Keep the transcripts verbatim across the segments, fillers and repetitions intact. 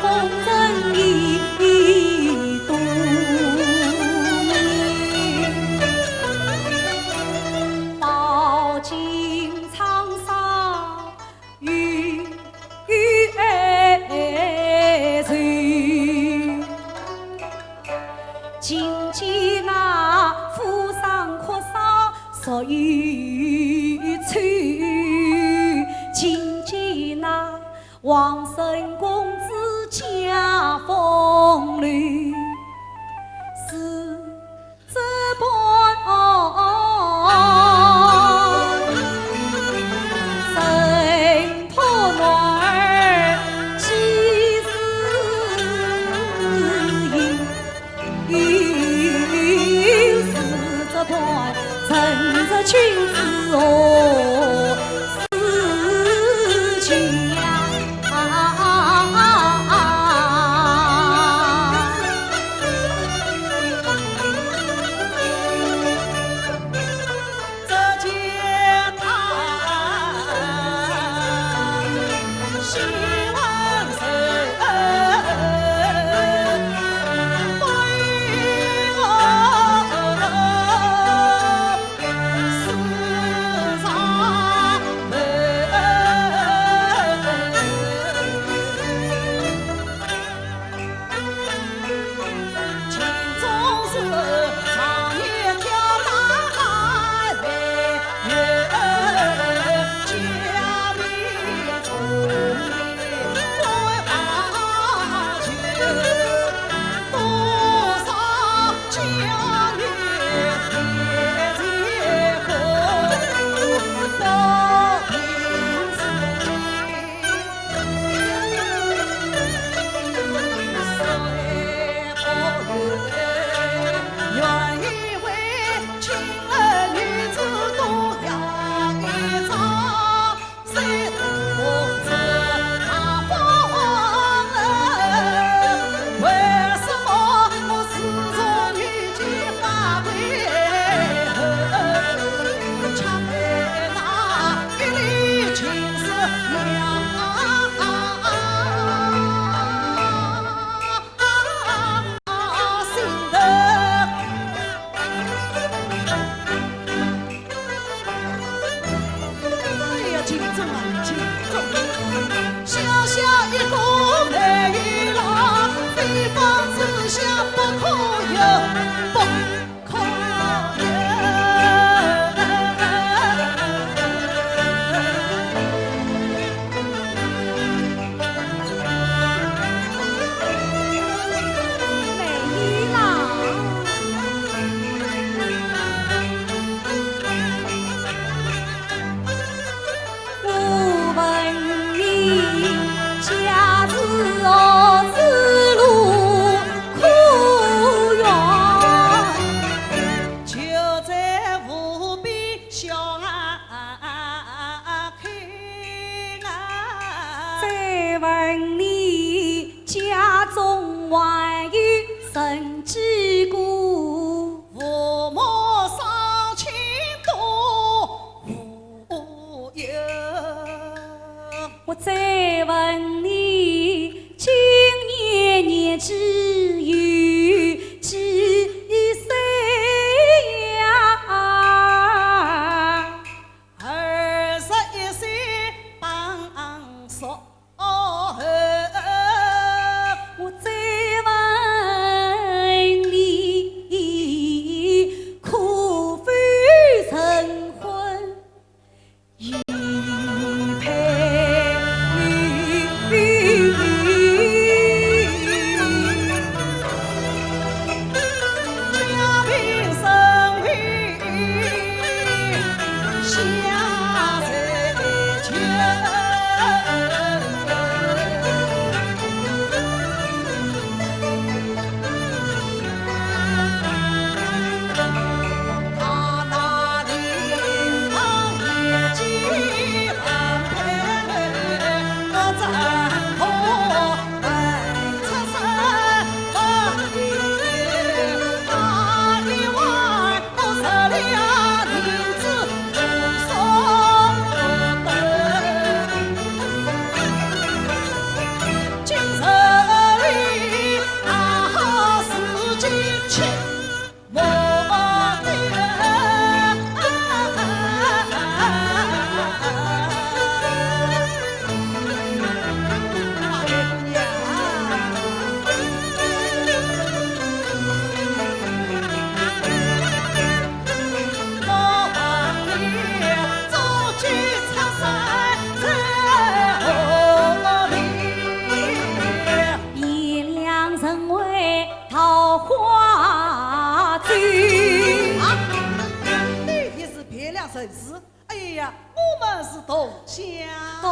功成一度。饱经沧桑 与哀愁。今见那扶桑阔少少忧愁，今见那王孙公子驾风流。 是这般人破男儿几时有？是这般正直君子哦，是家。 哎呀，敬重啊，敬重！小小一个梅兰芳，非芳之香不可有，不可有。 梅兰，我问你，家是何处路可远？就在无边小 再问你，家中还有人几个？父母双亲都无有。我再问你，今年年纪有几岁呀？ 二十一岁半熟。我再问你，可否成婚？已配女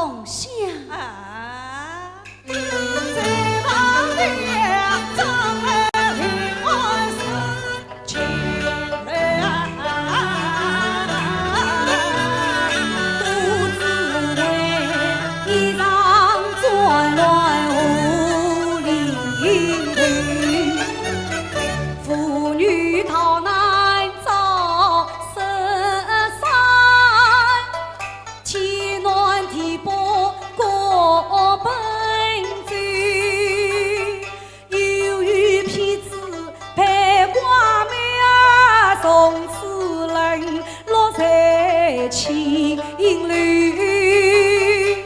同乡。啊。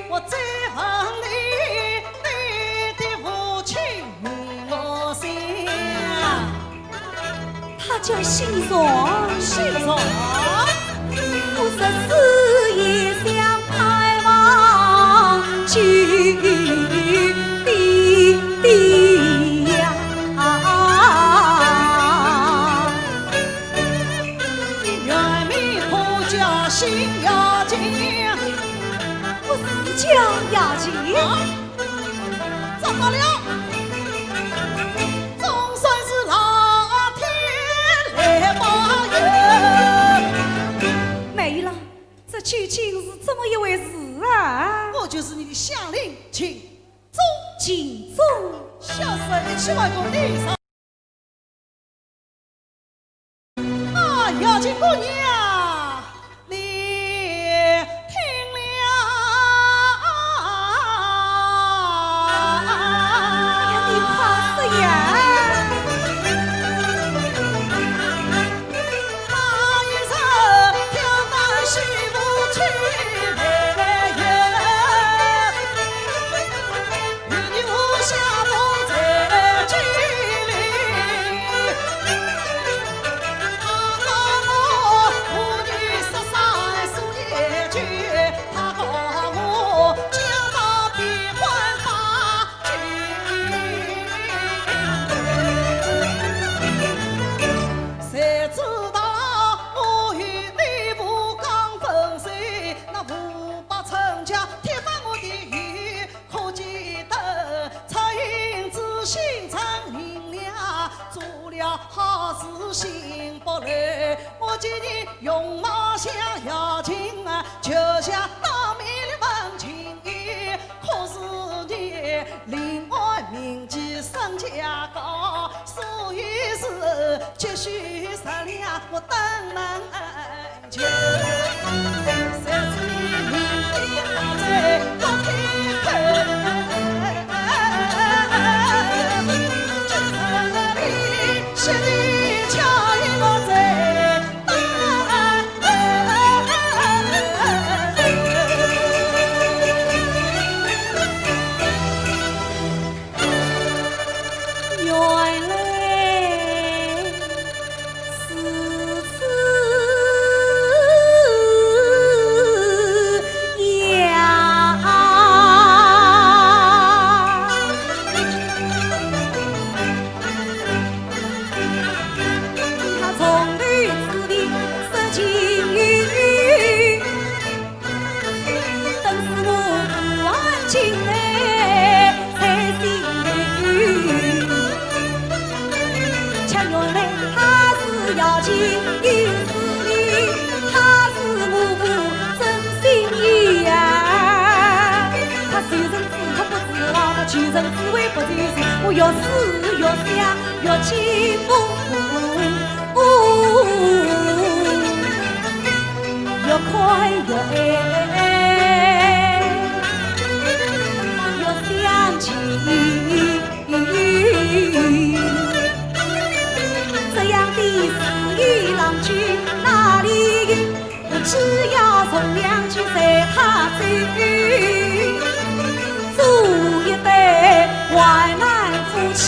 我再问你，你的父亲 我想。他叫姓荣。姓荣？我是四爷相盼望救的呀。你原名可叫姓牙琴？我是叫牙琴。啊？ 怎么了？总算是老天来保佑。梅姨啦，这究竟是怎么一回事啊？我就是你的乡邻秦钟。秦钟？小生一去外公地上。 啊，牙琴姑娘，你听了。哎呀，你快说呀！ 谁知道我与你武刚分手，那五百春江贴满我的意，可记得？搿英子姓陈名亮，做了好事寻不来。我见你容貌像牙琴啊，就像当面的文琴。 可是你另外名妓身价高，所以是急需十两我登门求。谁知你明明还在不开口，今日里是你巧言我在 原来是此样。 他从头至尾说情由，等是我不安进来才心留。却原来他是要情有是理，他是我不真心意呀。他虽然只可不 是啊，那求人只为不求人，我越思越想，越气愤。越看越爱，越想起。这样的事与郎君哪里有？ 只要从良去随他走，做一对患难夫妻，